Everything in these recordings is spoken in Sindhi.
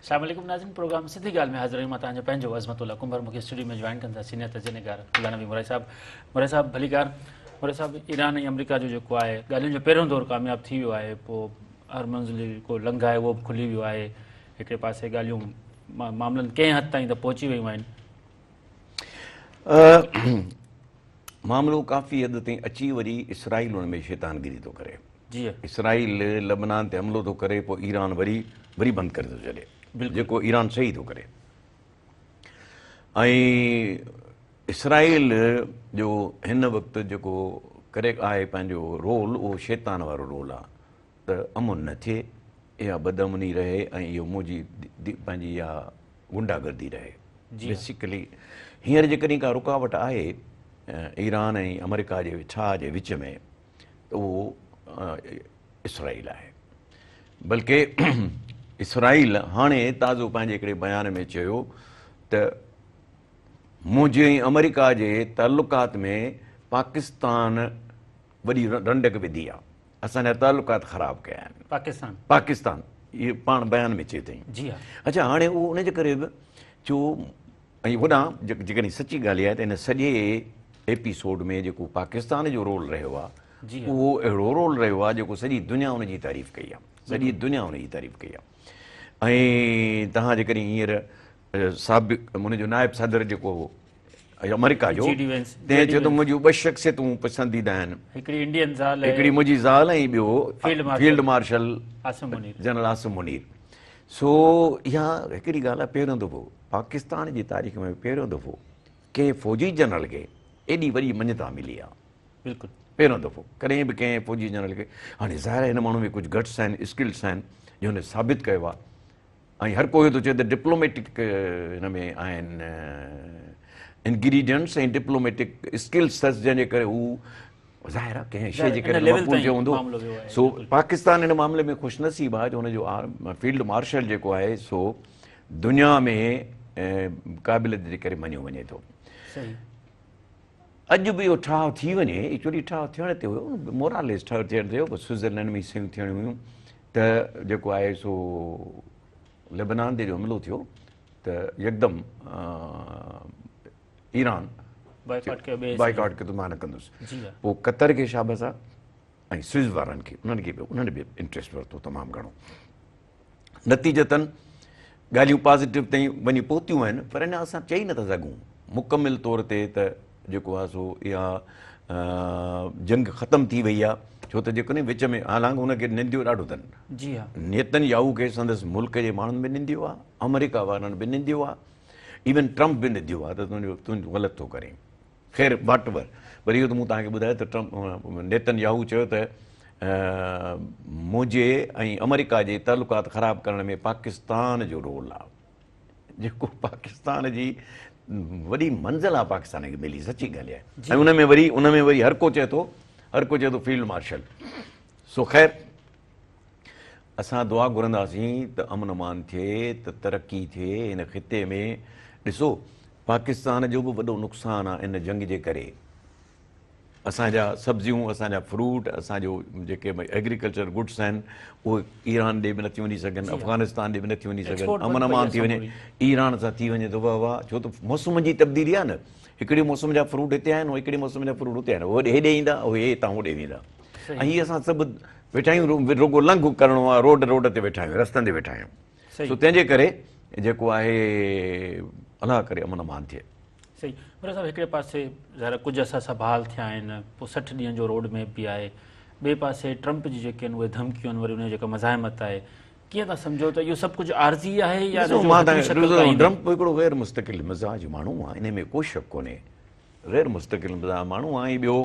السلام عليڪم ناظرين پروگرام سڌي ڳالهه ۾ حاضر آهيون مان توهان جو پنهنجو عظمت الله ڪنڀر مونکي اسٽوڊيو ۾ جوائن ڪن ٿا سينيئر تجزيه نگار غلام نبي مورائي صاحب مورائي صاحب ڀليڪار مورائي صاحب ايران ۽ آمريڪا جو جيڪو آهي ڳالهين جو پهريون دور ڪامياب ٿي ويو آهي پوء هر منزل جيڪو لنگهه آهي اهو به کلي ويو آهي هڪڙي پاسي ڳالهيون معاملن ڪنهن حد تائين ته پهچي ويون آهن معاملو ڪافي حد تائين اچي وري اسرائيل ان ۾ شيطانگيري ٿو ڪري. جي. اسرائيل لبنان تي حملو ٿو ڪري پوء ايران وري وري بند ڪري ٿو ڇڏي جيڪو ايران صحيح ٿو ڪري ۽ اسرائيل جو هن وقت جيڪو ڪري آهي پنهنجو رول اهو شيطان وارو رول آهي ته امن نه ٿئي، اها بدامني رهي ۽ اهو منهنجي پنهنجي اها غنڊا گردي رهي. بيسيڪلي هينئر جيڪڏهن ڪا رڪاوٽ آهي ايران ۽ آمريڪا جي ٺاهه جي وچ ۾ ته اهو اسرائيل آهي. بلڪه اسرائيل هاڻي تازو پنهنجي هڪڙي بيان ۾ چيو ته منهنجي ۽ آمريڪا جي تعلقات ۾ پاڪستان وڏي رنڊڪ وڌي آ اسان جا تعلقات خراب ڪيا آهن پاڪستان پاڪستان اهو پاڻ بيان ۾ چئي اٿئي جي ها اچها هاڻي اهو ان جي ڪري به جو ۽ هوڏانهن جيڪڏهن سچي ڳالهه اها آهي ته هن سڄي ايپيسوڊ ۾ جيڪو پاڪستان جو رول رهيو آهي اهو اهڙو رول رهيو آهي جيڪو سڄي دنيا ان جي تعريف ڪئي آهي سڄي دنيا ان جي تعريف ڪئي آهي ۽ توهان جيڪڏهن هينئر سابق ان جو نائب صدر جيڪو هو آمريڪا جو تنهن چيو ته منهنجون ٻه شخصيتون پسنديده آهن هڪڙي انڊين زال هڪڙي منهنجي زال ۽ ٻيو field marshal general Asim Munir سو اها هڪڙي ڳالهه آهي پهريون دفعو پاڪستان جي تاريخ ۾ پهريون دفعو ڪنهن فوجي جنرل کي ايڏي وڏي مڃتا ملي آهي بلڪل پهريون دفعو ڪڏهن به ڪنهن فوجي جنرل کي هاڻي ظاهر آهي هن ماڻهو ۾ ڪجهه گٽس آهن اسڪلس آهن جو هن ثابت ڪيو آهي ۽ هر ڪو اهو ٿو چئي ته ڊپلوميٽڪ هن ۾ آهن انگريڊينٽس ۽ ڊپلوميٽڪ اسڪلس اٿس جنهن جي ڪري هو ظاهر آهي ڪنهن شيء جي ڪري مقبول ٿيو هوندو سو پاڪستان هن معاملي ۾ خوش نصيب آهي جو هن جو فيلڊ مارشل جيڪو آهي سو دنيا ۾ قابليت جي ڪري مڃيو وڃي ٿو اڄ به اهو ٺاهه ٿي وڃي، ايڪچوئلي ٺاهه ٿيڻ تي هيو، موراليس ٺاهه ٿيڻ تي هيو، پر سوئٽزرلينڊ ۾ صحيحون ٿيڻيون هيون ته جيڪو آهي سو لبنان تي جو حملو ٿيو ته يڪدم ايران بائيڪاٽ ڪيو بائيڪاٽ ڪيو ته مان نه ڪندس پوء قطر کي شابس آ ۽ سوئز وارن کي انهن کي به انهن به انٽريسٽ ورتو تمام گهڻو نتيجتن ڳالهيون پازيٽو تائين وڃي پهتيون آهن پر اڃا اسان چئي نٿا سگهون مڪمل طور تي ته جيڪو آهي سو اها جنگ ختم ٿي وئي آهي ڇو ته جيڪڏهن وچ ۾ حالانڪ هن کي ننديو ڏاڍو اٿن جي ها نيتن ياهو کي سندس ملڪ جي ماڻهن به ننديو آهي آمريڪا وارن به ننديو آهي ايون ٽرمپ به ننديو آهي ته تنهنجو تون غلط ٿو ڪرين خير واٽ ايور پر اهو ته مون توهان کي ٻڌايو ته ٽرمپ نيتن ياهو چيو ته منهنجي ۽ آمريڪا جي تعلقات خراب ڪرڻ ۾ پاڪستان جو رول آ جيڪو پاڪستان جي وڏي منزل آ پاڪستان کي ملي سچي ڳالهه آهي ۽ ان ۾ وري ان ۾ وري هر ڪو چئي ٿو هر ڪو چئي ٿو فيلڊ مارشل سو خير اسان دعا گهرنداسين ته امن امان ٿئي ته ترقي ٿئي هن خطي ۾ ڏسو پاڪستان جو به وڏو نقصان آ ان جنگ جي ڪري اسان جا سبزيون اسان جا فروٽ اسان جو جيڪي ايگريڪلچر گڊس آهن اهي ايران ڏي به نٿيون وڃي سگهن افغانستان ڏي به نٿيون وڃي سگهن امن امان ٿي وڃي ايران سان ٿي وڃي ته واهه واهه ڇو ته موسم جي تبديلي آ نه هڪڙي موسم جا فروٽ هتي آهن هڪڙي موسم جا فروٽ هتي آهن هوڏي هيڏي ايندا اهي هتان هوڏي ويندا ۽ هي اسان سڀ ويٺا آهيون رڳو لنگهه ڪرڻو آهي روڊ روڊ تي ويٺا آهيون رستن تي ويٺا آهيون سو تنهن جي ڪري جيڪو آهي الله ڪري امن امان ٿئي. صحيح مراد صاحب هڪڙي پاسي ظاهر ڪجهه اثاثا بحال ٿيا آهن پوء 60 ڏينهن جو روڊ ميپ به آهي ٻئي پاسي ٽرمپ جي جيڪي آهن اهي ڌمڪيون آهن وري ان جي جيڪا مزاحمت آهي ڪيئن ٿا سمجهو ته اهو سڀ ڪجهه عارضي آهي يا ڏسو مان تان ٽرمپ هڪڙو غير مستقل مزاج ماڻهو آهي ان ۾ ڪو شڪ ڪونهي غير مستقل مزاج ماڻهو آهي ٻيو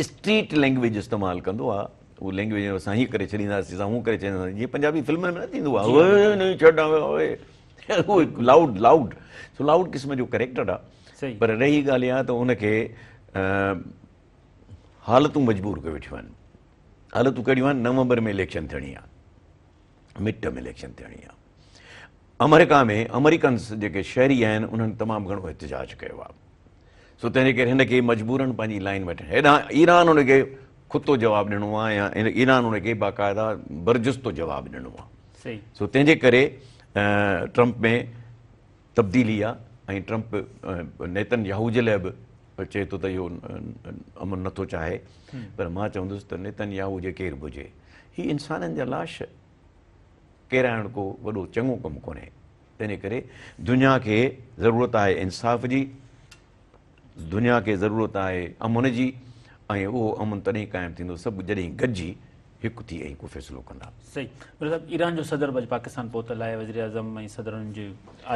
اسٽريٽ لينگويج استعمال ڪندو آ اهو لينگويج اسان هي ڪري ڇڏينداسين اسان هو ڪري ڇڏينداسين جيئن پنجابي فلمن ۾ نه ٿيندو آ نه ڇڏا اهو لاؤڊ لاؤڊ سو لاؤڊ قسم جو ڪريڪٽر آ پر رهي ڳالهه اها ته ان کي حالتون مجبور ڪيو ويٺيون آهن حالتون ڪهڙيون آهن نومبر ۾ اليڪشن ٿيڻي آ مڊ ٽرم اليڪشن ٿيڻي آ آمريڪا ۾ آمريڪنس جيڪي شهري آهن انهن تمام گهڻو احتجاج ڪيو آ سو تنهن جي ڪري هن کي مجبورن پنهنجي لائين وٺڻ هيڏانهن ايران ان کي کتو جواب ڏنو آ يا ايران ان کي باقاعده برجستو جواب ڏنو آ. سو تنهن جي ڪري ٽرمپ ۾ تبديلي آ ۽ ٽرمپ نيتن ياهو جي لاء به چئي ٿو ته اهو امن نٿو چاهي پر مان چوندس ته نيتن ياهو جي ڪير به هجي هي انسانن جا لاش ڪيرائڻ ڪو وڏو چڱو ڪم ڪونهي تنهن ڪري دنيا کي ضرورت آهي انصاف جي دنيا کي ضرورت آهي امن جي ۽ اهو امن تڏهن قائم ٿيندو سڀ جڏهن گڏجي هڪ ٿي ۽ ڪو فيصلو ڪندا. صحيح مير صاحب ايران جو صدر به اڄ پاڪستان پهتل آهي وزيراعظم ۽ صدر انهن جي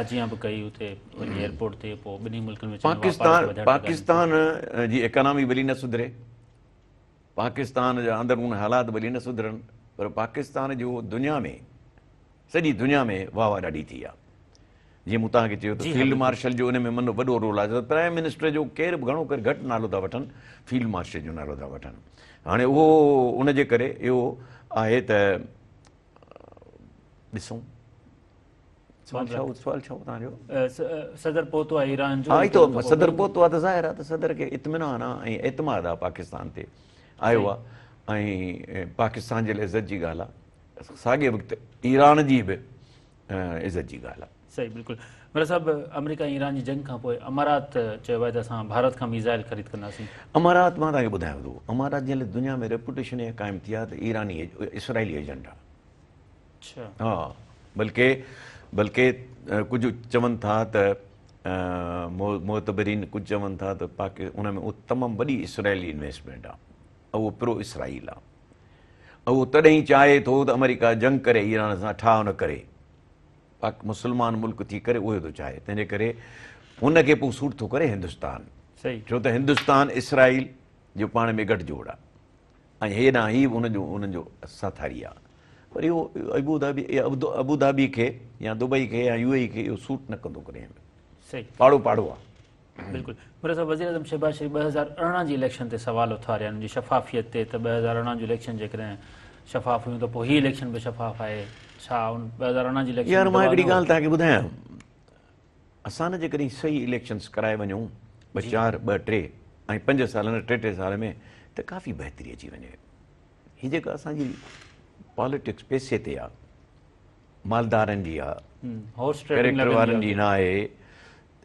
آجيان به ڪئي اتي وڃي ايئرپورٽ تي پوء ٻنهي ملڪن وچ ۾ واپار کي وڌائڻ تي ڳالهيون ٿيون. پاڪستان جي ايڪانامي ڀلي نه سڌري پاڪستان جا اندرون حالات ڀلي نه سڌرن پر پاڪستان جو دنيا ۾ سڄي دنيا ۾ واهه واهه ڏاڍي ٿي آ. جيئن مون توهان کي چيو ته فيلڊ مارشل جو ان ۾ من وڏو رول آهي. پرائم منسٽر جو ڪير به گهڻو ڪري گهٽ نالو ٿا وٺن، فيلڊ مارشل جو نالو ٿا وٺن. هاڻي اهو ان جي ڪري اهو آهي ته ڏسون سوال ڇا هو سوال ڇا هو توهان جو؟ صدر پهتو آهي ايران جو. ها اهو ته صدر پهتو آهي ته ظاهر آهي ته صدر کي اطمينان آهي ۽ اعتماد آهي پاڪستان تي آيو آهي ۽ پاڪستان جي لاء عزت جي ڳالهه آهي. ساڳئي وقت ايران جي به عزت جي ڳالهه آهي. صحيح بلڪل مرزا صاحب آمريڪا ۽ ايران جي جنگ کان پوء امارات چيو آهي ته اسان ڀارت کان ميزائل خريد ڪنداسين. امارات مان توهان کي ٻڌايان ٿو امارات جنهن لاء دنيا ۾ ريپوٽيشن اها قائم ٿي آهي ته ايراني اسرائيلي ايجنٽ آهي. اڇا. ها بلڪه بلڪه ڪجهه چون ٿا ته معتبرين ڪجهه چون ٿا ته پاڪ ان ۾ تمام وڏي اسرائيلي انويسٽمينٽ آهي اهو پرو اسرائيل آهي. اهو تڏهن چاهي ٿو ته آمريڪا جنگ ڪري ايران سان ٺاهه نه ڪري. پاڪ مسلمان ملڪ ٿي ڪري اهو ٿو چاهي تنهن جي ڪري هن کي پوء سوٽ ٿو ڪري هندستان. ڇو ته هندستان اسرائيل جو پاڻ ۾ گٺ جوڙ آ ۽ هيڏانهن هي به انهن جو ساٿاري آ پر اهو ابوڌابي ابوڌابي کي يا دبئي کي يا يو اي کي اهو سوٽ نه ڪندو ڪڏهن به. پاڙو پاڙو آ. بلڪل مرزا صاحب وزيراعظم شهباز شريف 2018 جي اليڪشن تي سوال اٿاريا ان جي شفافيت تي ته 2018 جون اليڪشن جيڪڏهن شفاف هيون ته پوء هي اليڪشن به شفاف آهي ڇا ان 2018 جي اليڪشن يار مان هڪڙي ڳالهه توهان کي ٻڌايان اسان نه جيڪڏهن صحيح اليڪشنس ڪرائي وڃون ٻه چار ٻه ٽي ۽ پنج سال نه ٽي ٽي سال ۾ ته ڪافي بهتري اچي وڃي هي جيڪا اسان جي پاليٽڪس پيسي تي آ مالدارن جي آ ڪريڪٽر وارن جي نه آهي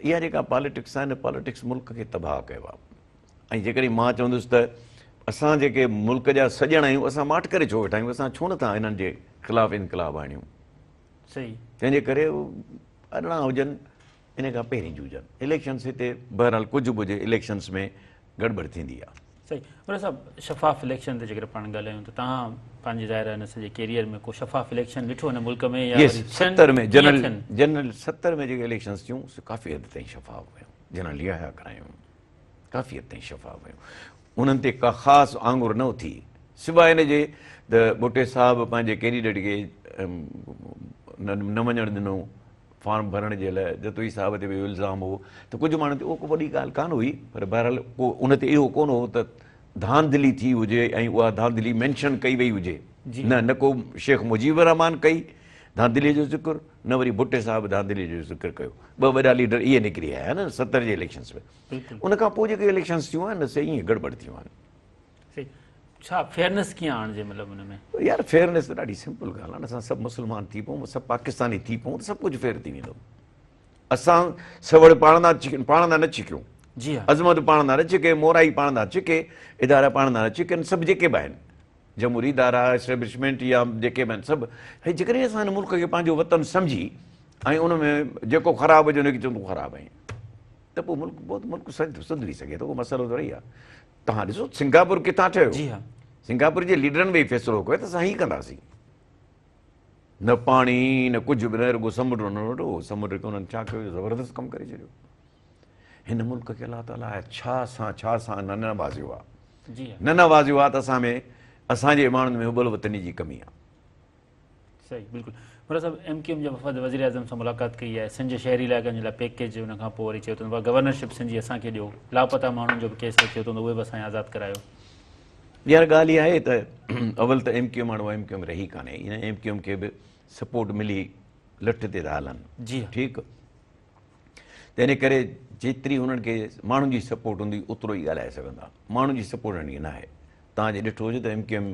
اها جيڪا پاليٽڪس آهي نه پاليٽڪس ملڪ کي تباهه ڪيو آهي ۽ جيڪڏهن مان چوندس ته اسان جيڪي ملڪ جا سڄڻ آهيون اسان ماٺ ڪري ڇو ويٺا آهيون اسان ڇو نٿا انهن جي خلاف انقلاب آڻيون تنهن جي ڪري 18 هجن ان کان پهرين جون هجن اليڪشنس هتي بهرحال ڪجهه به هجي اليڪشنس ۾ گڙٻڙ ٿيندي آهي. صحيح مرزا صاحب شفاف اليڪشن تي جيڪڏهن پاڻ ڳالهايون ته توهان پنهنجي ظاهر آهي هن سڄي ڪيريئر ۾ ڪو شفاف اليڪشن ڏٺو هن ملڪ ۾ يا وري ٿين 70 ۾ جنرل جنرل 70 ۾ جيڪي اليڪشنس ٿيون سي ڪافي حد تائين شفاف هيون جنرل يحيٰ ڪرايون ڪافي حد تائين شفاف هيون انهن تي ڪا خاص آڱر نه اٿي سواء ان جي ته ڀٽي صاحب پنهنجي ڪينڊيڊيٽ کي نه وڃڻ ڏنو فارم ڀرڻ جي لاء جتوئي صاحب تي به اهو الزام هو ته ڪجهه ماڻهن تي اهو ڪو وڏي ڳالهه ڪانه هئي پر بهرحال ڪو ان تي اهو ڪونه هو ته ڌانڌلي ٿي هجي ۽ اها ڌانڌلي مينشن ڪئي وئي هجي نه نه ڪو شيخ مجيب الرحمان ڪئي ڌانڌلي جو ذڪر نه وري ڀٽي صاحب ڌانڌلي جو ذڪر ڪيو. ٻه وڏا ليڊر اهي نڪري آيا نه 70 جي اليڪشنس ۾ ان کان پوء جيڪي اليڪشنس ٿيون آهن سي ائين گڙٻڙ ٿيون آهن. ڇا فيئرنيس ڪيئن آڻجي مطلب ان ۾؟ يار فيئرنيس ته ڏاڍي سمپل ڳالهه آهي نه اسان سڀ مسلمان ٿي پئون سڀ پاڪستاني ٿي پئون ته سڀ ڪجهه فيئر ٿي ويندو. اسان سوڙ پاڻ تان پاڻ تان نه ڇڪيون جي ها عظمت پاڻ تان نه ڇڪي مورائي پاڻ تان ڇڪي ادارا پاڻ تان نه ڇڪن سڀ جيڪي به آهن جمهوري ادارا اسٽيبلشمينٽ يا جيڪي به آهن سڀ هي جيڪڏهن اسان هن ملڪ کي پنهنجو وطن سمجهي ۽ ان ۾ جيڪو خراب هجي ان کي چون تون خراب آهين ته پوء ملڪ پوء ملڪ سڌري سگهي ٿو ڪو مسئلو ٿوري آهي. توهان ڏسو سنگاپور ڪٿان ٺهيو؟ جي ها. سنگاپور جي ليڊرن به فيصلو ڪيو ته اسان هي ڪنداسين. نه پاڻي نه ڪجهه به نه رڳو سمنڊ ننڍو هو سمنڊ کي انهن ڇا ڪيو زبردست ڪم ڪري ڇڏيو. هن ملڪ کي الله تعاليٰ ڇا سان ڇا سان نه نوازيو آهي. جي ها. نه نوازيو آهي ته اسان ۾ اسان جي ماڻهن ۾ حب الوطني جي ڪمي آهي. صحيح بلڪل مراد صاحب ايم ڪيو ايم جي وفد وزيراعظم سان ملاقات ڪئي آهي سنڌ جي شهري علائقن جي لاء پيڪيج ان کان پوء وري چيو اٿن گورنرشپ سنڌ جي اسان کي ڏيو لاپتا ماڻهن جو به ڪيس رکيو اٿن اهي به اسان کي آزاد ڪرايو. يار ڳالهه اها آهي ته اول ته ايم ڪيو ايم هاڻي ايم ڪيو ايم رهي ڪانهي ان ايم ڪيو ايم کي به سپورٽ ملي لٺ تي ٿا هلن جي ٺيڪ تنهن ڪري جيتري انهن کي ماڻهن جي سپورٽ هوندي اوترو ئي ڳالهائي سگهندا ماڻهن جي سپورٽ انهن کي ناهي توهان جي ڏٺو هجي ته ايم ڪيو ايم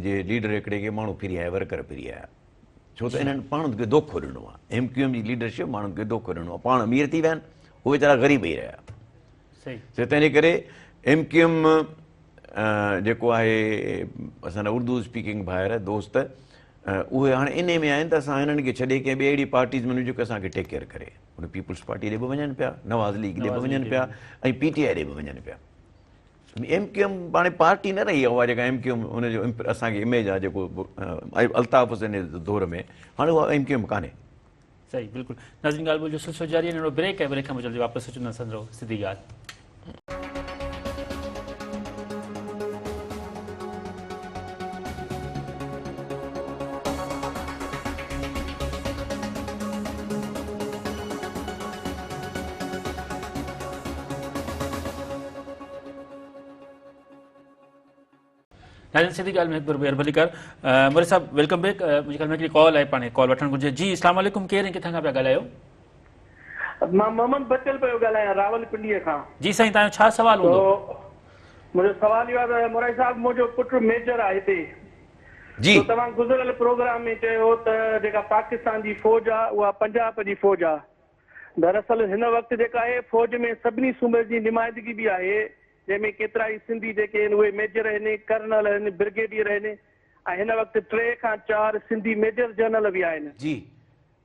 جي ليڊر هڪڙي کي ماڻهو ڦري آيا ورڪر ڦري آيا ڇو ته انهن پاڻ کي دوکو ڏنو آهي. ايم ڪيو ايم جي ليڊرشپ ماڻهن کي دوکو ڏنو آهي. پاڻ امير ٿي ويا آهن، هو ويچارا غريب ئي رهيا. سو تنهن جي ڪري ايم ڪيو ايم جيڪو آهي اسان جا اردو اسپيڪنگ ڀائر دوست اهي هاڻي انهي ۾ آهن ته اسان هنن کي ڇڏي ڪنهن ٻي اهڙي پارٽيز ۾ وڃون جيڪا اسان کي ٽيڪ ڪيئر ڪري. هن پيپلز پارٽي ڏي به وڃن پيا، نواز ليگ ڏي به وڃن پيا ۽ پي ٽي آء ڏي به وڃن پيا. ايم ڪيو ايم هاڻي پارٽي نه رهي آهي اها جيڪا ايم ڪيو ايم ان جو اسان کي اميج آهي جيڪو الطاف حسين جي دور ۾ هاڻي اها ايم ڪيو ايم ڪانهي. صحيح بلڪل ناظرين ڳالهه ٻولهه جو سلسلو جاري آهي ننڍڙو بريڪ آهي بريڪ کان پوء جلدي واپس اچون ٿا سندرو سڌي ڳالهه. ناظرين سڌي ڳالهه ۾ هڪ ڀيرو ٻيهر ڀليڪار مري صاحب welcome back منهنجي خيال ۾ هڪڙي ڪال آهي پاڻ ڪال وٺڻ گهرجي جي اسلام عليڪم ڪير ۽ ڪٿان کان پيا ڳالهايو؟ مان محمد بچل پيو ڳالهايان راولپنڊيء کان. جي سائين توهان جو ڇا سوال هوندو؟ منهنجو سوال اهو آهي ته مورائي صاحب منهنجو پٽ ميجر آهي هتي جي. سو توهان گذريل پروگرام ۾ چيو هو ته جيڪا پاڪستان جي فوج آهي اها پنجاب جي فوج آهي دراصل هن وقت جيڪا آهي فوج ۾ سڀني صوبن جي نمائندگي به آهي جنهن ۾ ڪيترائي سنڌي جيڪي آهن اهي ميجر آهن، ڪرنل آهن، برگيڊيئر آهن ۽ هن وقت ٽي کان چار سنڌي ميجر جنرل به آهن. جي.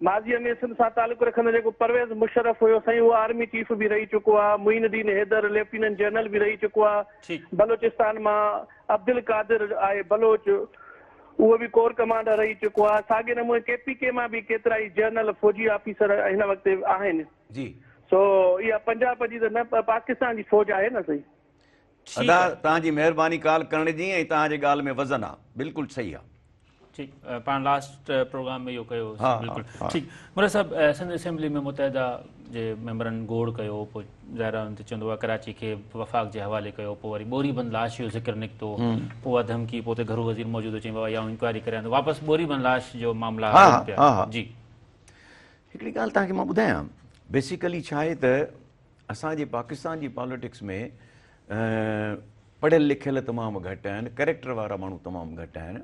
ماضيء ۾ سنڌ سان تعلق رکندڙ جيڪو پرويز مشرف هيو سائين اهو آرمي چيف به رهي چڪو آهي، معين الدين حيدر ليفٽيننٽ جنرل به رهي چڪو آهي، بلوچستان مان عبدالقادر آهي بلوچ اهو به ڪور ڪمانڊر رهي چڪو آهي، ساڳئي نموني ڪي پي ڪي مان به ڪيترائي جنرل فوجي آفيسر هن وقت آهن. جي. سو اها پنجاب جي ته نه پر پاڪستان جي فوج آهي نه سائين. ادا توهان جي مهرباني ڪال ڪرڻ جي ۽ توهان جي ڳالهه ۾ وزن آ بلڪل صحيح آ. ٺيڪ پاڻ لاسٽ پروگرام ۾ اهو ڪيو بلڪل ٺيڪ مراد صاحب سنڌ اسيمبلي ۾ متحده جي ميمبرن گوڙ ڪيو پوء ظاهر آهي ان تي چوندو آهي ڪراچي کي وفاق جي حوالي ڪيو پوء وري ٻوري بند لاش جو ذڪر نڪتو پوء اها ڌمڪي پوء اتي گهرو وزير موجود هو چيائين بابا اها انڪوائري ڪريان ٿو واپس ٻوري بند لاش جو معاملا هلن پيا جي. هڪڙي ڳالهه توهان کي مان ٻڌايان بيسيڪلي ڇا آهي ته اسان جي پاڪستان جي پاليٽڪس ۾ پڙهيل لکيل تمام گهٽ آهن ڪريڪٽر وارا ماڻهو تمام گهٽ آهن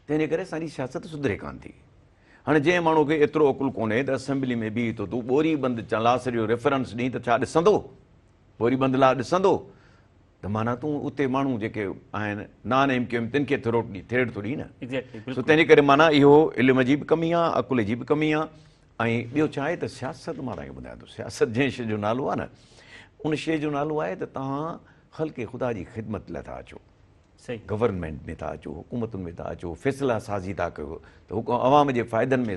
تنهن جي ڪري اسان جي سياست سڌري ڪانه ٿي هاڻي جنهن ماڻهو کي ايترو عقل ڪونهي ته اسيمبلي ۾ بيهي ٿو تون ٻوري بند چلاس جو ريفرنس ڏين ته ڇا ڏسندو ٻوري بند لا ڏسندو ته معنيٰ تون اتي ماڻهو جيڪي آهن نان ايم ڪيو ايم تن کي ٿروٽ ڏي ٿريٽ ٿو ڏين نه سو تنهن جي ڪري معنيٰ اهو علم جي به ڪمي آهي عقل جي به ڪمي آهي ۽ ٻيو ڇا آهي ته سياست مان توهان کي ٻڌايان ٿو سياست جنهن شيء جو نالو آهي نه ان شيء جو نالو آهي ته توهان خلق خدا جي خدمت لاء ٿا اچو گورنمينٽ ۾ ٿا اچو حڪومتن ۾ ٿا اچو فيصلا سازي ٿا ڪيو ته عوام جي فائدن ۾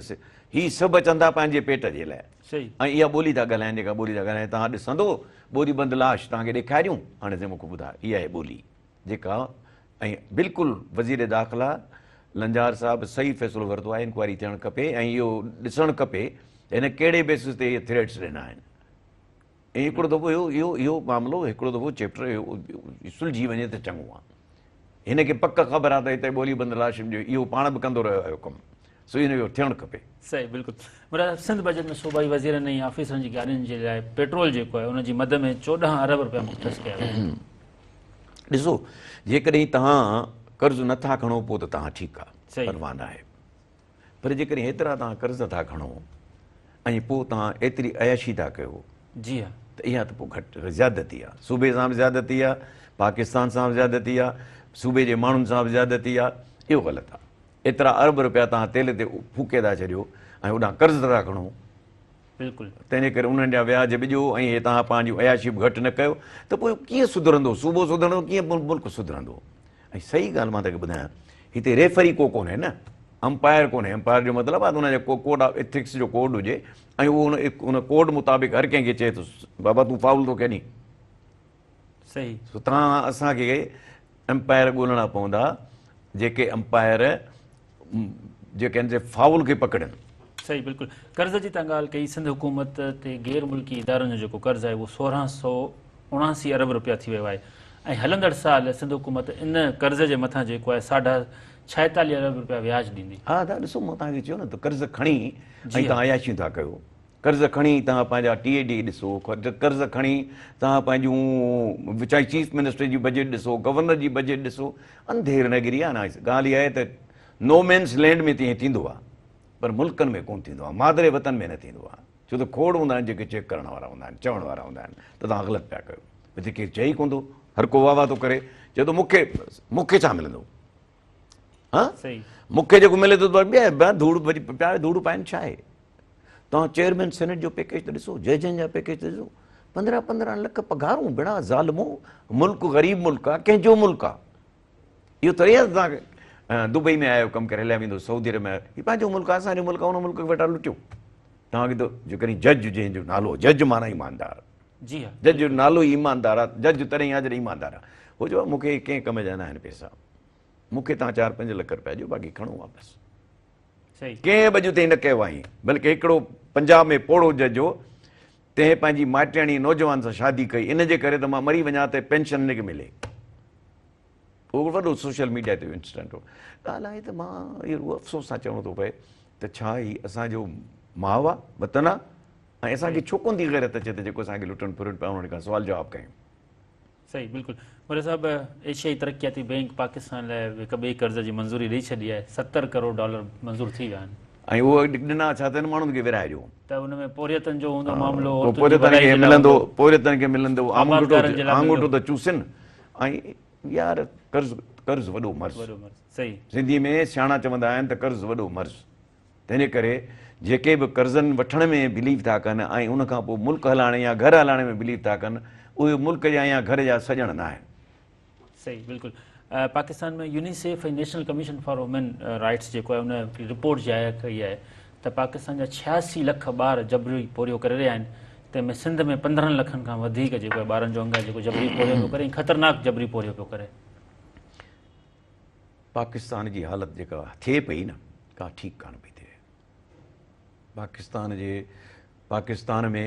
هي سڀ اچن ٿا پنهنجي پيٽ جي لاء ۽ اها ٻولي ٿا ڳالهائن جيڪا ٻولي ٿا ڳالهائن توهان ڏسندو ٻوري بند لاش توهان کي ڏيکاريون هاڻي سائين مونکي ٻڌاء اها آهي ٻولي جيڪا ۽ بلڪل وزير داخلا لنجار صاحب صحيح فيصلو ورتو آهي انڪوائري ٿيڻ کپي ۽ اهو ڏسڻ کپي ته هن ڪهڙي بيسس تي اهي ٿريٽس ڏنا آهن ۽ هڪڙو دفعو اهو اهو اهو معاملو هڪڙو دفعو چيپٽر اهو سلجهي وڃي ته چڱو آهي هن کي پڪ خبر آهي ته هتي ٻولي بند لاش جو اهو پاڻ به ڪندو رهيو آهي ڪم سو ان جو ٿيڻ کپي. صحيح بلڪل مراد صاحب سنڌ بجيٽ ۾ صوبائي وزيرن ۽ آفيسرن جي گاڏين جي لاء پيٽرول جيڪو آهي ان جي مد ۾ 14 ارب رپيا مختص ڪيا ويا آهن. ڏسو جيڪڏهن توهان قرض نه ٿا کڻو پوء ته توهان ٺيڪ آهي پرواهه نه آهي پر جيڪڏهن هيترا توهان قرض ٿا کڻو ۽ پوء توهان ايتري عياشي ٿا ڪيو جي ها ته اها ته پوء گهٽ زيادتي آهي صوبي سان به زيادتي آهي پاڪستان سان به زيادتي آهي صوبي جي ماڻهن سان به زيادتي آهي اهو غلط آهي ايترا ارب رپيا توهان تيل تي ڦوڪي ٿا ڇڏيو ۽ هوڏانهن قرض ٿا کڻو. بلڪل. تنهن جي ڪري انهن جا وياج به ڏيو ۽ هي توهان پنهنجون عياشيون به گهٽ نه ڪيو ته پوء ڪيئن سڌرندو صوبو سڌرندو ڪيئن ملڪ سڌرندو ۽ صحيح ڳالهه مان توکي ٻڌايان هتي ريفري ڪو ڪونهي نه امپائر ڪونهي امپائر جو مطلب آهي ته ان جو ڪو ڪوڊ آف ايٿڪس جو ڪوڊ هجي ۽ اهو ان ڪوڊ مطابق هر ڪنهن کي چئي ٿو بابا تون فائول ٿو کيڏين صحيح. سو توهان اسان کي امپائر ڳولڻا پوندا جيڪي امپائر جيڪي آهن سي فائول کي پڪڙين. صحيح بلڪل قرض جي تان ڳالهه ڪئي سنڌ حڪومت تي غير ملڪي ادارن جو جيڪو قرض آهي اهو 1679 ارب رپيا ٿي ويو آهي ۽ هلندڙ سال سنڌ حڪومت ان قرض جي مٿان جيڪو آهي ساڍا 46 ارب رپيا وياج ڏيندي. ها ادا ڏسو مان توهان کي چيو نه ته قرض کڻي ۽ توهان عياشيون ٿا ڪيو قرض کڻي توهان پنهنجا ٽي اي ڊي ڏسو، قرض کڻي توهان پنهنجون چاهي چيف منسٽر جي بجيٽ ڏسو، گورنر جي بجيٽ ڏسو، انڌير نگري آهي نه. ڳالهه اها آهي ته نو مينس لينڊ ۾ تيئن ٿيندو آهي. پر ملڪن ۾ ڪونه ٿيندو آهي، مادر وطن ۾ نه ٿيندو آهي، ڇو ته کوڙ هوندا آهن جيڪي چيڪ ڪرڻ وارا هوندا آهن، چوڻ وارا هوندا آهن ته توهان غلط پيا ڪيو. هتي ڪير چئي ئي ڪونه ٿو، هر ڪو واهه واهه ٿو ڪري، چئي ٿو مون کي مون کي ڇا ملندو؟ ها مون کي جيڪو ملي ٿو ٻيا ڌوڙ وري پيا ڌوڙ پائن ڇا آهي؟ توهان چيئرمين سينيٽ جو پيڪيج ته ڏسو، ججن جا پيڪيج ته ڏسو، پندرهن پندرهن لک پگهارون بنا ظالمو، ملڪ غريب ملڪ آهي، ڪنهن جو ملڪ آهي؟ اهو ٿوري آهي ته توهان دبئي ۾ آيو ڪم ڪري هليا ويندو سعودي عرب ۾ آيو، هي پنهنجو ملڪ آهي اسان جو ملڪ آهي ان ملڪ کي ويٺا لٽيو. توهان کي ته جيڪڏهن جج جنهن جو نالو جج معنيٰ ايماندار، جي ها جج جو نالو ئي ايماندار آهي، جج تڏهن آهي جڏهن ايماندار آهي. هو چيو مون کي ڪنهن ڪم جا ناهن پيسا، مون کي توهان چار پنج لک رپيا ڏيو باقي کڻو واپس. ڪنهن به اڄ تائين نه ڪيو آهي، بلڪه هڪڙو پنجاب ۾ پوڙهو جج هو تنهن پنهنجي مائٽياڻي نوجوان سان شادي ڪئي ان جي ڪري ته مان مري وڃان ته پينشن هن کي ملي. اهو وڏو سوشل ميڊيا تي انسيڊنٽ هو. ڳالهه آهي ته مان اهو افسوس سان چوڻو ٿو پئي ته ڇا هي اسان جو ماء آ، وطن آ ۽ اسان کي ڇو ڪونه ٿي غيرت اچي ته جيڪو اسان کي لٽن ڦرن پيا انهن کان سوال جواب ڪيون. صحيح بلڪل مري صاحب ايشيائي ترقياتي بينڪ پاڪستان لاء هڪ ٻئي قرض جي منظوري ڏئي ڇڏي آهي 70 ڪروڙ ڊالر منظور ٿي ويا آهن. ۽ اهو ڏنا ڇا اٿن ماڻهن کي ورهائي ڏيو. ته ان ۾ پورهيتن جو هوندو معاملو پوء عورتن جي پورهيتن ڀلائي کي جي لاء ملندو هوندو پورهيتن کي ملندو آڱوٺو آبادگارن جي لاء آڱوٺو ملندو ته چوسن ۽ يار قرض قرض وڏو مرض. وڏو مرض صحيح. سنڌي ۾ سياڻا چوندا آهن ته قرض وڏو مرض تنهنجي ڪري جيڪي به قرضن وٺڻ ۾ بليو ٿا ڪن ۽ ان کان پوء ملڪ هلائڻ يا گهر هلائڻ ۾ بليو ٿا ڪن اهي ملڪ جا يا گهر جا سڄڻ نه آهن. صحيح بلڪل Pakistan ۾ UNICEF ۽ national commission for women rights جيڪو آهي ان هڪڙي رپورٽ شايع ڪئي آهي ته پاڪستان جا 86 لک ٻار جبري پورهيو ڪري رهيا آهن تنهن ۾ سنڌ ۾ 15 لکن کان وڌيڪ جيڪو آهي ٻارن جو انگ آهي جيڪو جبري پورهيو پيو ڪري ۽ خطرناڪ جبري پورهيو پيو ڪري. پاڪستان جي حالت جيڪا ٿئي پئي نه ڪا ٺيڪ ڪانه پئي ٿئي. پاڪستان جي پاڪستان ۾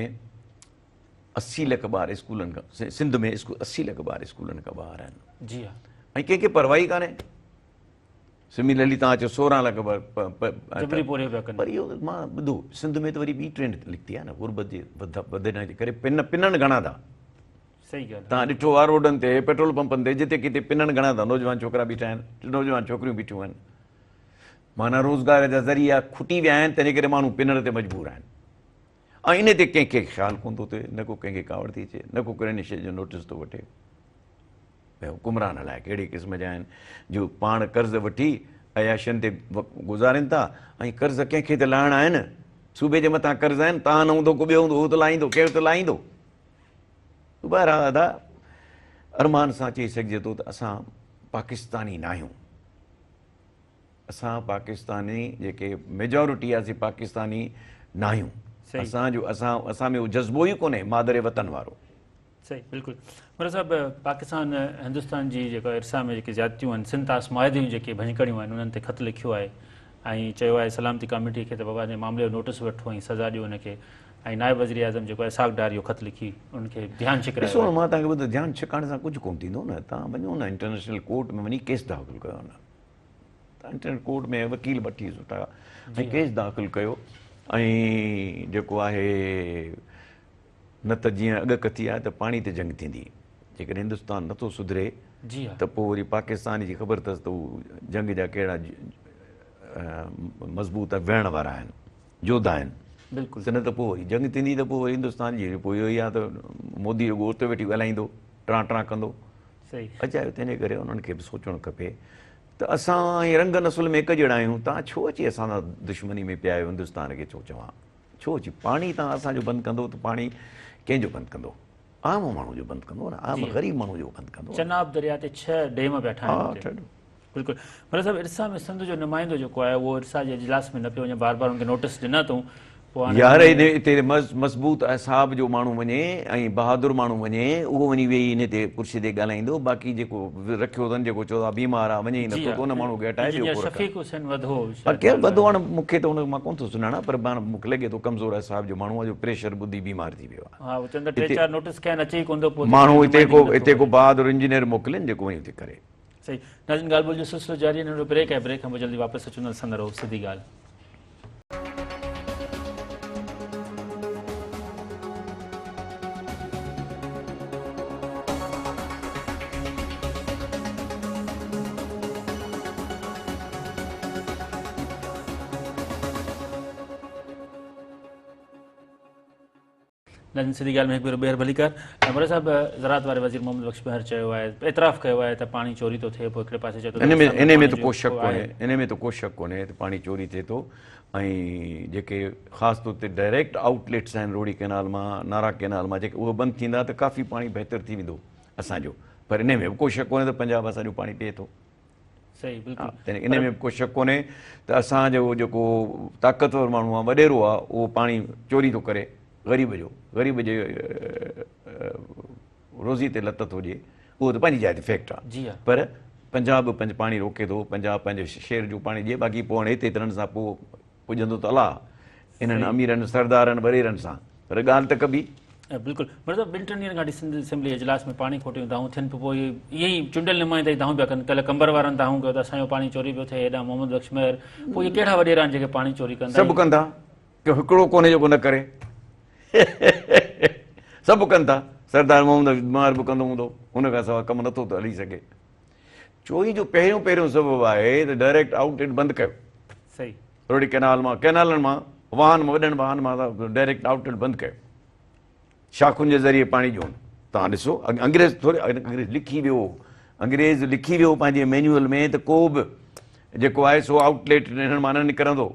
80 لک ٻار اسڪولن کان سنڌ ۾ 80 لک ٻار اسڪولن کان ٻاهر آهن. جي ها. ۽ ڪنهن کي پرواهه ئي ڪانهي. سميلرلي توهان چيو 16 لک جبري پورهيو پيا ڪن. پر اهو مان ٻڌو سنڌ ۾ ته وري ٻي ٽرينڊ نڪتي آهي نه غربت جي وڌڻ جي ڪري پن پنن گهڻا ٿا. صحيح ڳالهه. توهان ڏٺو آهي روڊن تي پيٽرول پمپن تي جتي ڪٿي پنن گهڻا ٿا نوجوان ڇوڪرا بيٺا آهن نوجوان ڇوڪريون بيٺيون آهن. معنيٰ روزگار جا ذريعا کٽي ويا آهن تنهن ڪري ماڻهو پنڻ تي مجبور آهن ۽ ان تي ڪنهن کي خيال ڪونه ٿو ٿئي نه ڪو ڪنهن کي ڪاوڙ ٿي اچي نه ڪو ڪنهن شيء جو نوٽيس ٿو وٺي. ڀئي حڪمران الائي ڪهڙي قسم جا آهن جو پاڻ قرض وٺي عياشين تي گذارين ٿا ۽ قرض ڪنهن کي ته لاهڻا آهن صوبي جي مٿان قرض آهن توهان نه هوندو ڪو ٻيو هوندو اهو ته لاهيندو ڪير ته لاهيندو. بهرحال ادا ارمان سان چئي سگهجي ٿو ته اسان پاڪستاني ناهيون. اسان پاڪستاني جيڪي ميجارٽي آهي سي پاڪستاني ناهيون. اسان جو اسان اسان ۾ اهو جذبو ئي ڪونهي مادر وطن وارو. صحيح بلڪل مراد صاحب پاڪستان هندستان جي جيڪا ارسا ۾ جيڪي زيادتيون آهن سنڌ طاس معاهدي جون جيڪي ڀڃڪڙيون آهن انهن تي خط لکيو آهي ۽ چيو آهي سلامتي ڪاميٽي کي ته بابا ان معاملي جو نوٽس وٺو ۽ سزا ڏيو ان کي ۽ نائب وزير اعظم جيڪو آهي اسحاق ڊار اهو خط لکي ان کي ڌيان ڇڪرايو ڏسو مان توهان کي ٻڌايان ڌيان ڇڪائڻ سان ڪجهه ڪونه ٿيندو نه توهان وڃو نه انٽرنيشنل ڪورٽ ۾ وڃي ڪيس داخل ڪيو نه توهان انٽرنيشنل ڪورٽ ۾ وڪيل وٺي سٺا ۽ ڪيس داخل ڪيو ۽ جيڪو آهي نه ته جيئن اڳڪٿي آهي ته پاڻي تي جنگ ٿيندي جيڪڏهن هندستان نٿو سڌري ته پوء وري پاڪستان جي خبر اٿس ته هو جنگ جا ڪهڙا مضبوط ويهڻ وارا آهن جوڌا آهن بلڪل نه ته پوء وري جنگ ٿيندي ته پوء وري هندستان جي پوء اهو ئي آهي ته مودي رڳو اتي ويٺي ڳالهائيندو ٽران ٽران ڪندو اجايو تنهن جي ڪري انهن کي به سوچڻ کپي ته اسان ۽ رنگ نسل ۾ هڪ جهڙا آهيون توهان ڇو اچي اسان سان دشمني ۾ پيا آهيو هندستان کي ڇو چوان ڇو اچي پاڻي توهان اسان جو بند ڪندو ته پاڻي ڪنهن جو بند ڪندو عام ماڻهو جو بند ڪندو نه عام غريب ماڻهو جو بند ڪندو چناب درياء تي 6 ڊيم پيا ٺاهن بلڪل مطلب صاحب ارسا ۾ سنڌ جو نمائندو جيڪو آهي اهو ارسا جي اجلاس ۾ نه پيو وڃي بار بار ان کي نوٽس ڏنا اٿئون پوء هاڻي يار هتي مضبوط اعصاب جو ماڻهو وڃي ۽ بهادر ماڻهو وڃي اهو وڃي ويهي ان تي ڪرسي تي ڳالهائيندو باقي جيڪو رکيو اٿن جيڪو چئو ٿا بيمار آ وڃي ئي نٿو ته ان ماڻهو کي هٽائي ٻيو ڪو شفيق حسين وڌو ڪير وڌو هاڻي مون کي ته ان مان ڪونه ٿو سڃاڻان پر مون کي لڳي ٿو ڪمزور اعصاب جو ماڻهو آ جو پريشر ٻڌي بيمار ٿي ويو آ ها هو چون ٿا ٽي چار نوٽس ڪيا آهن اچي ئي ڪونه ٿو پوء ماڻهو هتي ڪو هتي ڪو بهادر انجنيئر موڪلين جيڪو وڃي اتي ڪري. صحيح ناظرين ڳالهه ٻولهه جو سلسلو جاري آهي ننڍڙو بريڪ آهي بريڪ کان پوء جلدي واپس اچون ٿا ڏسندا رهو سڌي ڳالهه. ناظرين سڌي ڳالهه ۾ هڪ ڀيرو ٻيهر ڀليڪار. مرزا صاحب زراعت واري وزير محمد بخش مهر چيو آهي اعتراف ڪيو آهي ته پاڻي چوري ٿو ٿئي پوء هڪڙي پاسي چئي ٿو ته ان ۾ ان ۾ ته ڪو شڪ ڪونهي ان ۾ ته ڪو شڪ ڪونهي ته پاڻي چوري ٿئي ٿو ۽ جيڪي خاص طور تي ڊائريڪٽ آئوٽ ليٽس آهن روهڙي ڪئنال مان نارا ڪئنال مان جيڪي اهي بند ٿيندا ته ڪافي پاڻي بهتر ٿي ويندو اسان جو پر ان ۾ به ڪو شڪ ڪونهي ته پنجاب اسان جو پاڻي پيئي ٿو. صحيح بلڪل تنهن ان ۾ به ڪو شڪ ڪونهي ته اسان جو جيڪو طاقتور ماڻهو آهي وڏيرو آهي اهو پاڻي چوري ٿو ڪري غريب جو غريب جي روزي تي لت ٿو ڏئي اهو ته پنهنجي جاء تي فيڪٽ آهي جي ها پر پنجاب به پنهنجو پاڻي روڪي ٿو پنجاب پنهنجي شهر جو پاڻي ڏئي باقي پوء هاڻي هتي هيترن سان پوء پڄندو ته الله انهن اميرن سردارن وڏيرن سان پر ڳالهه ته ڪبي. بلڪل مرزا ٻن ٽن ڏينهن کان وٺي سنڌ اسيمبلي اجلاس ۾ پاڻي کوٽ جون دانهون ٿين پيون پوء اهي ئي چونڊيل نمائندا ئي دانهون پيا ڪن ڪلهه قمبر وارن دانهون ڪيو ته اسان جو پاڻي چوري پيو ٿئي هيڏانهن محمد بخش مهر پوء اهي ڪهڙا وڏيرا آهن جيڪي پاڻي چوري ڪن ٿا سڀ ڪن ٿا ڪو هڪڙو ڪونهي جيڪو نه ڪري سڀ ڪن ٿا سردار محمد بخش مهر به ڪندو هوندو ان کان سواء ڪم نٿو ته هلي سگهي چوري جو پهريون پهريون سبب آهي ته ڊائريڪٽ آئوٽ ليٽ بند ڪيو. صحيح. روهڙي ڪئنال مان ڪئنالن مان واهن مان وڏن واهن مان ڊائريڪٽ آئوٽ ليٽ بند ڪيو. شاخن جي ذريعي پاڻي ڏيون. توهان ڏسو انگريز ٿوري انگريز لکي ويو انگريز لکي ويو پنهنجي مينيول ۾ ته ڪو به جيڪو آهي سو آئوٽ ليٽ انهن مان نه نڪرندو.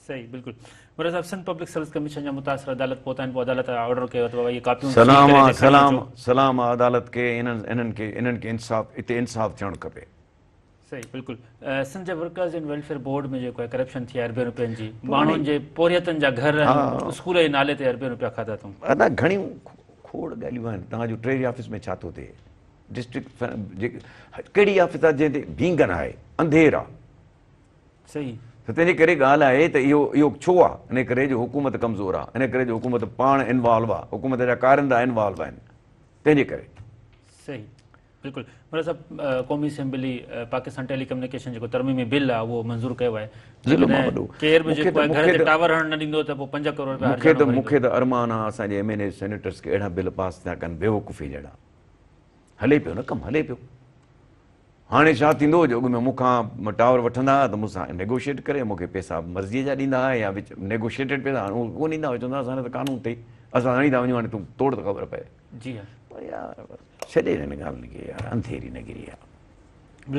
صحيح بلڪل مرزا صاحب سنڌ پبلڪ سروس ڪميشن جا متاثر عدالت پهتا آهن پوء عدالت آرڊر ڪيو ته بابا اهي ڪاپيون سيل سلام ڪري آ هتي کڻي سلام اچو. سلام آ عدالت کي انهن انهن کي انهن کي انصاف اتي انصاف ٿيڻ کپي. صحيح بلڪل سنڌ جي ورڪرز اينڊ ويلفيئر بورڊ ۾ جيڪو آهي ڪرپشن ٿي آهي اربين روپين جي ماڻهن جي پورهيتن جا گهر ۽ اسڪول جي نالي تي اربين روپيا کاڌا اٿئون. ادا گهڻيون کوڙ ڳالهيون آهن توهان جو ٽريري آفيس ۾ ڇا ٿو ٿئي ڊسٽرڪٽ ڪهڙي آفيس آ جنهن تي ڀينگن آهي انڌير آ. صحيح. ته تنهنجي ڪري ڳالهه آهي ته اهو اهو ڇو آ؟ ان ڪري جو حڪومت ڪمزور آ، ان ڪري جو حڪومت پاڻ انوالو آ، حڪومت جا ڪارندا انوالو آهن، تنهنجي ڪري. صحيح بلڪل مرزا صاحب قومي اسيمبلي پاڪستان ٽيلي ڪميونيڪيشن جيڪو ترميمي بل آ اهو منظور ڪيو آهي ظلم آ جيڪڏهن وڏو. ڪير به مونکي جيڪو ته آهي گهر مونکي تي ته ٽاور هڻڻ نه ڏيندو ته پوء 5 ڪروڙ رپيا مونکي هرجاڻو ته مونکي ڀريندو. ته ارمان آ اسان جي ايم اين ايز سينيٽرس کي اهڙا بل پاس ٿا ڪن بيوقوفي جهڙا. هلي پيو نه ڪم هلي پيو. هاڻي ڇا ٿيندو جو اڳ ۾ مون کان ٽاور وٺندا ها ته مون سان نيگوشيٽ ڪري مون کي پئسا مرضيء جا ڏيندا ها يا وچ نيگوشيٽيڊ پئسا هاڻي اهو ڪونه ڏيندا هئا چوندا اسان ته قانون اٿئي اسان هڻي ٿا وڃون هاڻي تون توڙ ته خبر پئي. جي ها. پر يار ڇڏي هن ڳالهين کي يار انڌيري نگري آ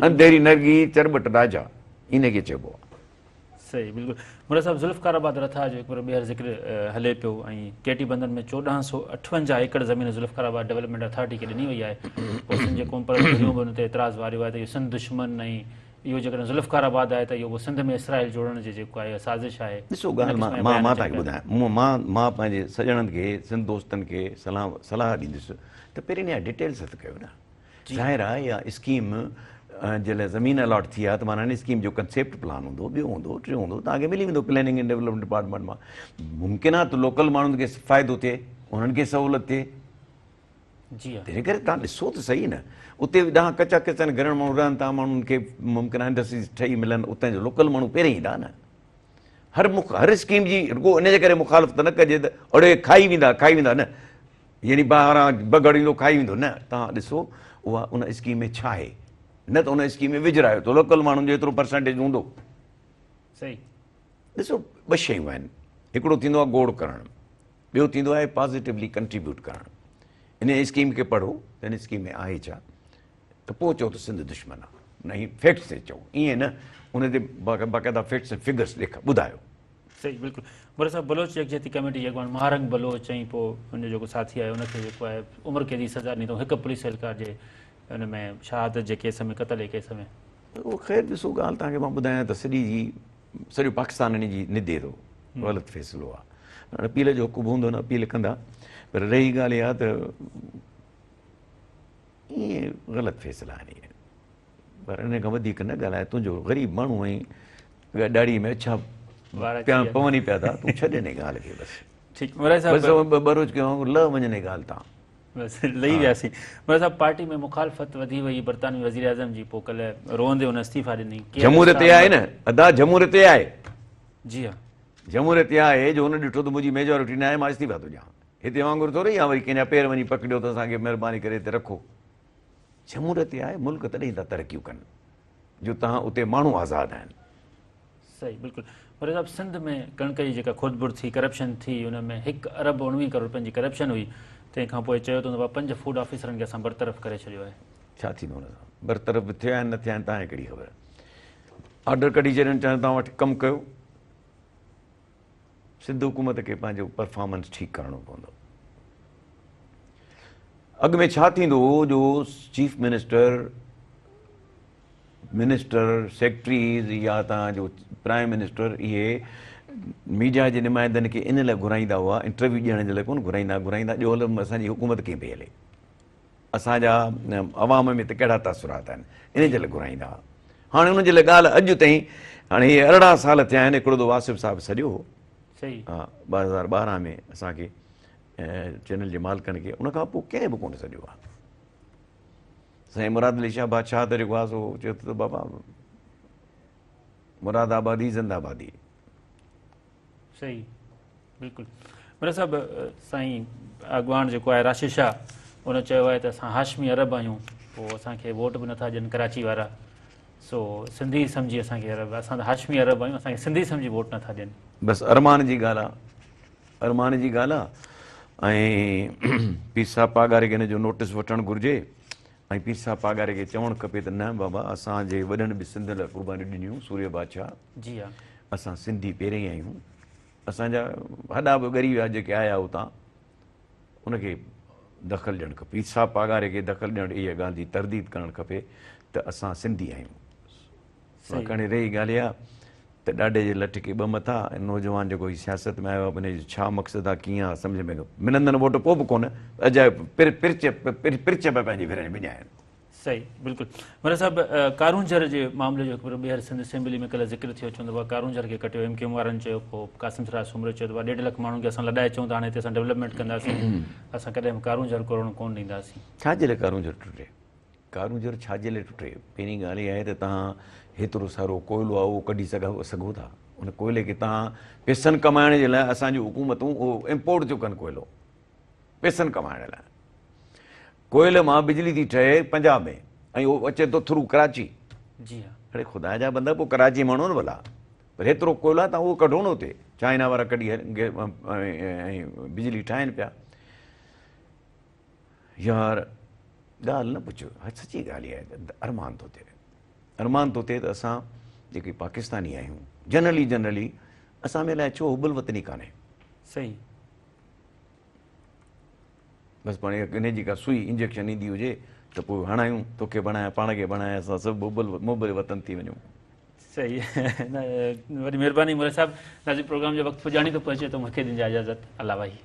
انڌيري نگري چرٻٽ راجا ان کي چئبو آ. صحيح بلڪل مراد صاحب ذوالفقار آباد رٿا جو هڪ ڀيرو ٻيهر ذڪر هلي پيو ۽ ڪي ٽي بندن ۾ 1458 ايڪڙ زمين ذوالفقار آباد ڊولپمينٽ اٿارٽي کي ڏني وئي آهي پوء سنڌ جي قومپرست ڌريون به ان تي اعتراض واريو آهي ته اهو سنڌ دشمن ۽ اهو جيڪڏهن ذوالفقار آباد آهي ته اهو سنڌ ۾ اسرائيل جوڙڻ جي جيڪو آهي سازش آهي ڏسو ڳالهه مان مان مان توهان کي ٻڌايان مان مان پنهنجي سڄڻن کي سنڌ دوستن کي صلاح صلاح ڏيندس ته پهرين اها ڊيٽيلز هٿ ڪيو نه ظاهر آهي اها اسڪيم جي لاء زمين الاٽ ٿي آهي ته معنيٰ ان اسڪيم جو ڪنسيپٽ پلان هوندو ٻيو هوندو ٽيون هوندو توهان کي ملي ويندو پلاننگ اينڊ ڊولپمينٽ ڊپارٽمينٽ مان ممڪن آهي ته لوڪل ماڻهن کي فائدو ٿئي انهن کي سهولت ٿئي جي ها تنهن ڪري توهان ڏسو ته صحيح نه اتي ڏانهن ڪچا ڪچن گهرن ماڻهو رهن ٿا ماڻهن کي ممڪن آهي انڊسٽريز ٺهي ملن اتان جو لوڪل ماڻهو پهرين ايندا نه هر مخ هر اسڪيم جي رڳو ان جي ڪري مخالفت نه ڪجي ته اڙي کائي ويندا کائي ويندا نه يعني ٻاهران بگهڙ ايندو کائي ويندو نه توهان ڏسو اها ان اسڪيم ۾ ڇا آهي نه ته ان اسڪيم ۾ وجهرايو ته لوڪل ماڻهن جو ايترو پرسنٽيج هوندو. صحيح. ڏسو ٻه شيون آهن هڪڙو ٿيندو آهي گوڙ ڪرڻ ٻيو ٿيندو آهي پازيٽولي ڪنٽريبيوٽ ڪرڻ ان اسڪيم کي پڙهو ته ان اسڪيم ۾ آهي ڇا ته پوء چئو ته سنڌ دشمن آهي نه هي فيڪٽس تي چئو ائين نه ان تي باقاعده فيڪٽس ۽ فگرس ڏيک ٻڌايو. صحيح بلڪل مرزا صاحب بلوچ يڪجهتي ڪميٽي جي اڳواڻ مهارنگ بلوچ ۽ پوء ان جو جيڪو ساٿي آهي ان کي جيڪو آهي عمر قيد جي سزا ڏني اٿئون هڪ پوليس اهلڪار جي ان ۾ شهادت جي ڪيس ۾ قتل جي ڪيس ۾. اهو خير ڏسو ڳالهه توهان کي مان ٻڌايان ته سڄي جي سڄو پاڪستان ان جي ندي ٿو غلط فيصلو آهي هاڻي اپيل جو حق به هوندو نه اپيل ڪندا پر رهي ڳالهه اها ته ائين غلط فيصلا آهن اهي پر ان کان وڌيڪ نه ڳالهاء تنهنجو غريب ماڻهو آهين ڏاڙهي ۾ اڇا پيا پون ئي پيا ٿا تون ڇڏ ان ڳالهه کي بس ٺيڪ مرائي صاحب بس ٻروچ ڪيو لهه وڃ ان ڳالهه تان بس لهي وياسين مرائي صاحب پارٽي ۾ مخالفت وڌي وئي برطانوي وزير اعظم جي پوء ڪلهه روئندي ان استعيفا ڏني جمهوريت آهي نه ادا جمهوريت آهي جي ها جمهوريت آهي جو هن ڏٺو ته منهنجي ميجارٽي نه آهي مان استعيفا ٿو ڏيان هتي وانگر ٿوري يا وري ڪنهن جا پير وڃي پڪڙيو ته اسان کي مهرباني ڪري هتي رکو جمهوريت آهي ملڪ تڏهن ٿا ترقيون ڪن جو تهان اتي ماڻهو آزاد آهن. صحيح بلڪل مري صاحب سنڌ ۾ ڪڻڪ جي جيڪا خرد برد ٿي ڪرپشن ٿي ان ۾ هڪ ارب 19 ڪروڙ رپين جي ڪرپشن هئي تنهن کان پوء چيو ته 5 فوڊ آفيسرن کي اسان برطرف ڪري ڇڏيو آهي. ڇا ٿيندو ان سان برطرف به ٿيا آهن نه ٿيا آهن توهان کي ڪهڙي خبر آرڊر ڪڍي ڇڏين چون توهان وٺي ڪم ڪيو سنڌ حڪومت کي پنهنجو پرفارمنس ٺيڪ ڪرڻو پوندو اڳ ۾ ڇا ٿيندو هو جو چيف منسٽر منسٽر، سيڪريٽريز يا تان جو پرائم منسٽر اهي ميڊيا جي نمائندن کي ان لاء گهرائيندا هئا انٽرويو ڏيڻ جي لاء ڪونه گهرائيندا گهرائيندا جو هل اسان جي حڪومت ڪيئن پئي هلي اسان جا عوام ۾ ته ڪهڙا تاثرات آهن ان جي لاء گهرائيندا هئا هاڻي ان جي لاء ڳالهه اڄ تائين هاڻي هي 18 سال ٿيا آهن هڪڙو دو واصف صاحب سڏيو هو صحيح ها 2012 ۾ اسان کي چينل جي مالڪن کي ان کان پوء ڪنهن به ڪونه سڏيو آهي سائين مراد علي شاهه بادشاهه ته جيڪو آهي سو چيو ته بابا مراد آبادي زنده آبادي. صحيح بلڪل مراد صاحب سائين اڳواڻ جيڪو آهي راشد شاهه ان چيو آهي ته اسان هاشمي عرب آهيون پوء اسان کي ووٽ به نٿا ڏين ڪراچي وارا سو سنڌي سمجهي اسان کي عرب اسان ته هاشمي عرب آهيون اسان کي سنڌي سمجهي ووٽ نٿا ڏين. بس ارمان جي ڳالهه آ ارمان جي ڳالهه آ ۽ پير صاحب پاڳاري کي ان جو نوٽس وٺڻ گهرجي ۽ پير صاحب پاڳاري کي چوڻ کپي ته نه بابا اسان جي وڏن به سنڌ لاء قربانيون ڏنيون سورهيه بادشاهه جي ها اسان سنڌي پهرين آهيون اسان جا هڏا به ڳري ويا جيڪي آيا اتان ان کي دخل ڏيڻ کپي پير صاحب پاڳاري کي دخل ڏيڻ اها ڳالهه جي ترديد ڪرڻ کپي ته اسان سنڌي آهيون باقاڻي رهي ڳالهه اها ته ڏاڍي جي لٺ کي ٻه مٿا ۽ نوجوان جيڪو هي سياست ۾ آيو آهي ان جو ڇا مقصد آهي ڪيئن آهي سمجهه ۾ ملندن ووٽ پوء به ڪونه اجايو پرچ پرچ پيا پنهنجي ڦرن وڃائن. صحيح بلڪل مرزا صاحب ڪارونجهر جي معاملي جو هڪ ڀيرو ٻيهر سنڌ اسيمبلي ۾ ڪلهه ذڪر ٿيو چوندو بابا ڪارونجهر کي ڪٽيو ايم ڪيو ايم وارن چيو پوء قاسم سراج سومرو چيو ته بابا 1.5 لک ماڻهن کي اسان لڏائي اچون ته هاڻي هتي اسان ڊولپمينٽ ڪنداسين اسان ڪڏهن به ڪارونجهر ڪرڻ ڪونه ڏينداسين. ڇا جي لاء ڪارونجهر ٽٽي؟ ڪارونجهر ڇا جي لاء ٽٽي؟ پهرين ڳالهه اها آهي ته توهان هيترو سارو ڪوئلو آهي اهو ڪڍي سگهو ٿا؟ ان ڪوئلي کي توهان پئسن ڪمائڻ جي لاء اسان جون حڪومتون اهو امپورٽ ٿيون ڪن ڪوئلو پئسن ڪمائڻ لاء. ڪوئلي مان بجلي ٿي ٺهي پنجاب ۾ ۽ اهو اچي ٿو ٿرو ڪراچي. جي ها. اڙي خدا جا بندا پوء ڪراچي ماڻهو نه ڀلا پر هيترو ڪوئلو آهي توهان اهو ڪڍو نه اتي چائنا وارا ڪڍي ۽ بجلي ٺاهين پيا. يار ڳالهه نه پڇ سچي ڳالهه اها آهي ته ارمان ٿو ٿئي ارمان ٿو ٿئي ته اسان جيڪي پاڪستاني آهيون جنرلي جنرلي اسان ۾ الائي ڇو حب الوطني ڪانهي. صحيح. بس پاڻ ان جي ڪا سوئي انجيڪشن ايندي هجي ته پوء هڻايون توکي بڻايان پاڻ کي بڻايان اسان سڀ محب وطن ٿي وڃون. صحيح وڏي مهرباني مراد صاحب ناظرين پروگرام جو وقت پڄاڻي ٿو پهچي ته مونکي ڏجان اجازت الله واهي.